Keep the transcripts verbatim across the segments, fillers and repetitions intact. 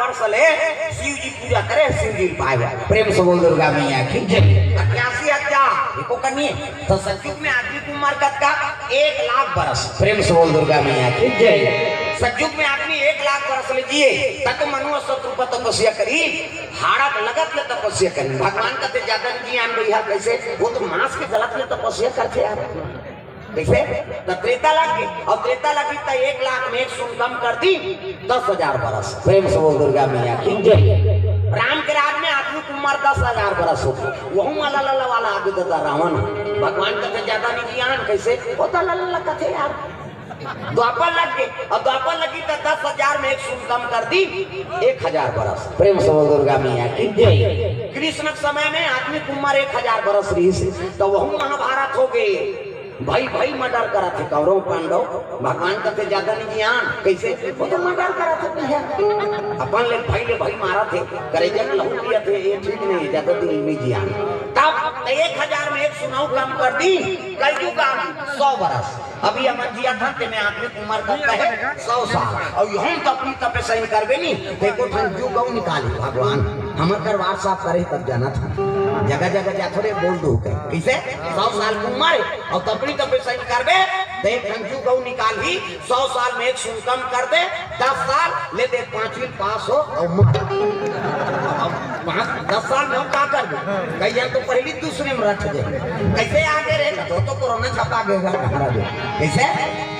असल हे, शिव जी पूजा करे, शिव जी पाए। प्रेम से बोल दुर्गा मैया की जय। अठासी हजार, देखो कन्ये, तो सतयुग में आदमी की उम्र कतका? एक लाख बरस। प्रेम से बोल दुर्गा मैया की जय। सतयुग में आदमी एक लाख बरस ले जिए, तब तो मनु अउ शत्रु पर तपस्या करी, हाड़ा के लगत ले तपस्या करी। भगवान कथे ज्यादा नहीं जियान भैया, कैसे? वो तो मांस के गलत ले तपस्या करथे यार। कैसे? त त्रेता लग गे, अउ त्रेता लगी त एक लाख में एक सुन कम कर दी, दस हजार बरस। प्रेम से बोल दुर्गा मैया की जय। राम के राज में आदमी की उम्र दस हजार बरस हो गे, वहू मा लल्ला वाला आगे ददा रावण। भगवान कथे ज्यादा नहीं जियान, कैसे? वो तो लल्ला कथे यार। द्वापर लग गे, अउ द्वापर लगी त दस हजार में एक सुन कम कर दी, एक हजार बरस। प्रेम से बोल दुर्गा मैया की जय। कृष्ण के समय में आदमी की उम्र एक हजार बरस रहिस, त वहू महाभारत हो गे। भाई भाई मर्डर करत हे, कौरव पांडव। भगवान कथे ज्यादा नहीं जियान, कैसे? वो तो मर्डर करत हे भैया। अपन ले भाई ले भाई मारत हे, करेजा के लहू पियत हे, ये ठीक नहीं, ज्यादा दिन नहीं जियान। तब एक हजार में एक सुन अउ कम कर दी, कलयुग आ गे, सौ बरस। अभी हमन जियत हन, तेमे आदमी के उम्र कतका हे? सौ साल। अउ यहू तपनी तपे सही करबे नी, त एको ठन जुग अउ निकाली भगवान। हमर करवार साफ करे तब जानत हन। जगह जगह जाथो रे, बोल दो कहे। कैसे? सौ साल के उम्र हे, अउ तपनी तपे सही करबे, त एक ठन जुग अउ निकाली, सौ साल में एक सुन कम कर दे, दस साल ले दे, पांचवी पास हो अउ मर। अब पाँच, दस साल में हम का करबे? कई झन तो पहली दूसरे में रख दे। कैसे आगे रे? तो, तो कोरोना छपा गए घर महाराज। कैसे?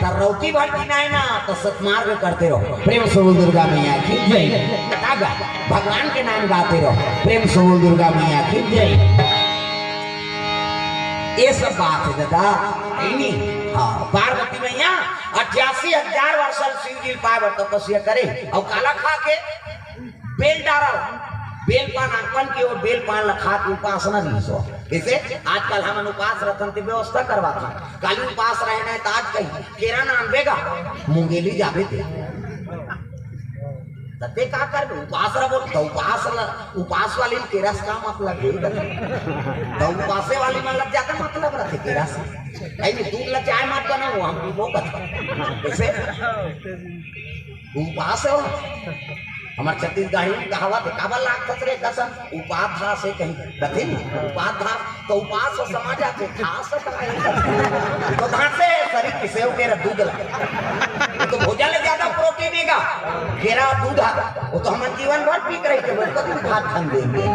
त रौती भर जीना हे ना, त सतमार्ग करते रहो। प्रेम से बोल दुर्गा मैया की जय। का गा? भगवान के नाम गाते रहो। प्रेम से बोल दुर्गा मैया की जय। ये सब बात हे दादा, है नी? हाँ, पार्वती मैया अठासी हजार वर्ष ले शिव जी पाए बर तपस्या करे, अउ काला खा के? बेल डारा, बेल पान अर्पण के, अउ बेल पान ला खा के उपासना रहिस हो। जैसे आजकल हमन उपास रथन ते व्यवस्था करवाथन, काली उपास रहे ना त आज कहीं केरा ना आनबे गा, मुंगेली जाबे ते। त ते का करबे? उपास रहो, त उपास ला, उपास वाली केरा से का मतलब हे? त उपासे वाली मन ला ज्यादा मतलब रथे केरा से। नहीं, दूध ला चाय मत बनाओ, हम पीबो कर। कैसे? उपास हो। हमर छत्तीसगढ़ी में कहावत हे, "काबर लागथस रे कसम?" उपास धास हे कहीं। कथे नी, उपास धास, त उपास हो समझ आथे, धास का हे? त धासे शरीर के सेव केरा दूध ला। वो तो भोजन ले ज्यादा प्रोटीन हे गा, केरा दूध हा। वो तो हमन जीवन भर पी के रहिथे, वो कभी भात खान देंगे।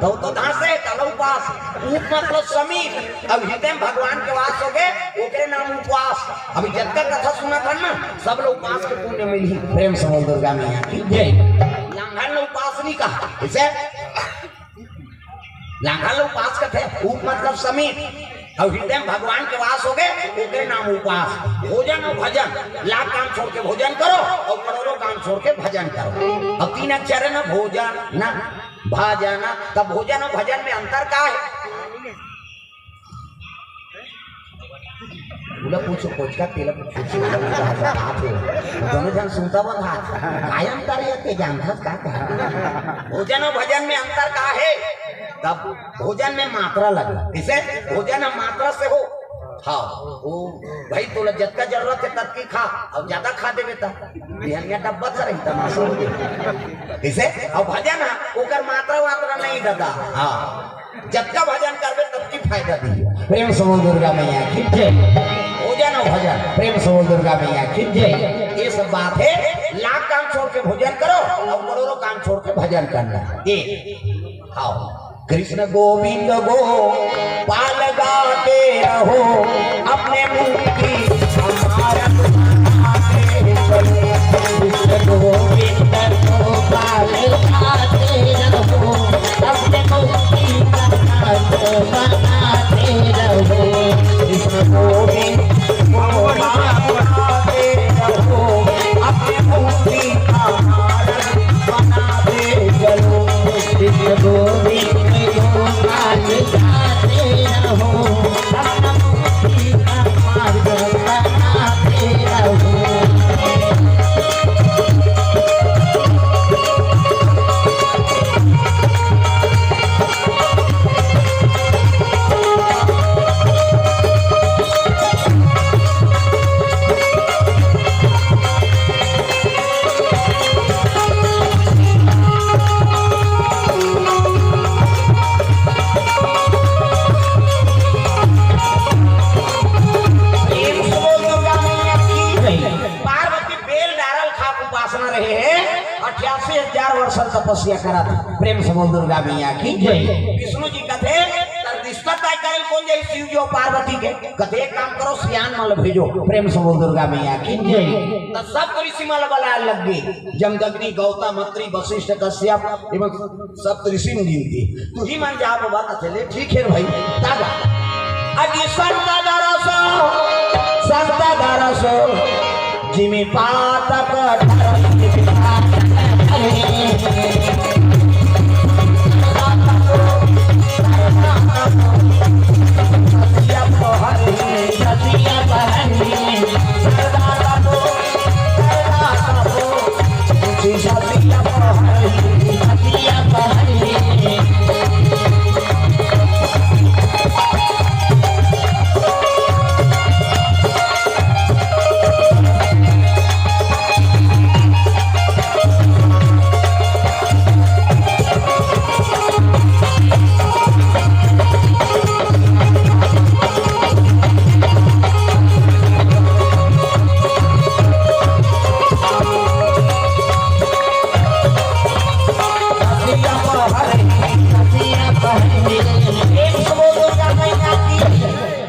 त वो तो धासे, त उपास। उप मतलब समीप, अउ हृदय में भगवान के वास हो गे, ओकरे नाम उपास। अभी जतका कथा सुनत हन ना, सब ला उपास के पुण्य मिलही। प्रेम से बोल दुर्गा मैया की जय। लांघन ला उपास नहीं कहा, इसे लांघन ला उपास कथे, उप मतलब समीप, अउ हृदय में भगवान के वास हो गे, ओकरे नाम उपास। भोजन अउ भजन, लाख काम छोड़ के भोजन करो, अउ करोड़ों काम छोड़ के भजन करो। अब तीन अक्षर हे ना, भोजन ना भजन, त भोजन अउ भजन में अंतर का हे? ओला पूछो, कोचका तेला पूछो, तेला पूछो, हाथ हे। दोनों झन सुनता बंद हाथ। कायम करे के जानथस का कहा? भोजन अउ भजन में अंतर का हे? तब भोजन में मात्रा लगे। किसे? भोजन हम मात्रा से हो। हाँ, वो भाई तोला जतका जरूरत हे ततकी खा, अउ ज्यादा खा देबे त बिहनिया डब्बा से रही तमाशा हो जाही। किसे? अउ भजन हा, ओकर मात्रा वात्रा नहीं दादा। हाँ। जतका भजन करबे, ततकी फायदा दिही। प्रेम से बोल दुर्गा मैया की जय। भोजन अउ भजन, प्रेम से बोल दुर्गा मैया की जय। ये सब बात हे, लाख काम छोड़ के भोजन करो अउ करोड़ों काम छोड़ के भजन करना। ये, हाँ, कृष्ण गोविंद गोपाल गाते रहो, अपने मुख की हमारा कृष्ण गोविंद गोपाल गाते रहो, अपने मुख की बनाते रहो। कृष्ण गोविंद गोपाल गाते रहो, अपने मुख की हमारा बनाते चलो। कृष्ण गोविंद गोपाल गाते रहो, अपना मुक्ति का मार्ग बनाते अठासी हजार वर्ष तपस्या करत हे। प्रेम से बोल दुर्गा मैया की जय। विष्णु जी कथे, "तर रिश्ता तय करे कोन जाही शिव जी अउ पार्वती के?" कथे, "एक काम करो, सियान मन ल भेजो।" प्रेम से बोल दुर्गा मैया की जय। त सब ऋषि मन ल बलाए लग गे, जमदग्नि, गौतम, अत्रि, वशिष्ठ, कश्यप एवं सप्त ऋषि म गिनती। तुही मन जा बाबा कथे ले, ठीक हे भाई, तागा। अजी संत दरस, संत दरस, जिमि पातक टरई।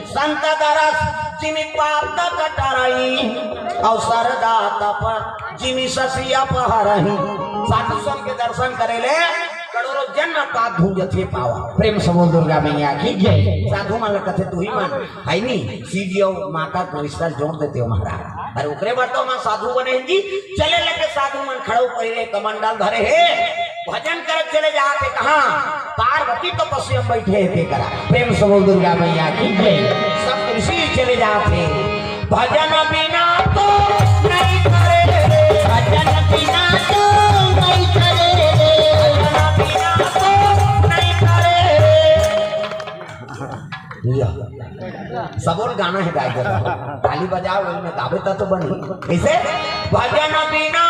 संत दरस जिमि पातक टरई, अउ सरदा तप जिमि ससिया पहरही। साधु संत के दर्शन करे ले करोड़ों जन्म पाप धुंजथे पावा। प्रेम से बोल दुर्गा मैया की जय। साधु मन ल कथे, तुही मन हे नी, शिव जी अउ माता के रिश्ता जोड़ देते हो महाराज। अरे ओकरे बर तो हमन साधु बने हन जी। चले लगे साधु मन, खड़ाऊ पहिरे, कमंडल धरे हे, भजन करत चले जात हे। कहाँ? पार्वती तपस्या में बैठे हे तेकरा। प्रेम से बोल दुर्गा मैया की जय। सब ऋषि चले जात हे। भजन बिना तो नहीं करे, भजन बिना तो नहीं करे, भजन बिना तो नहीं करे। या। सबोर गाना हे गाय के। ताली बजाओ, इनमें गावे त तो बनी। कैसे? भजन बिना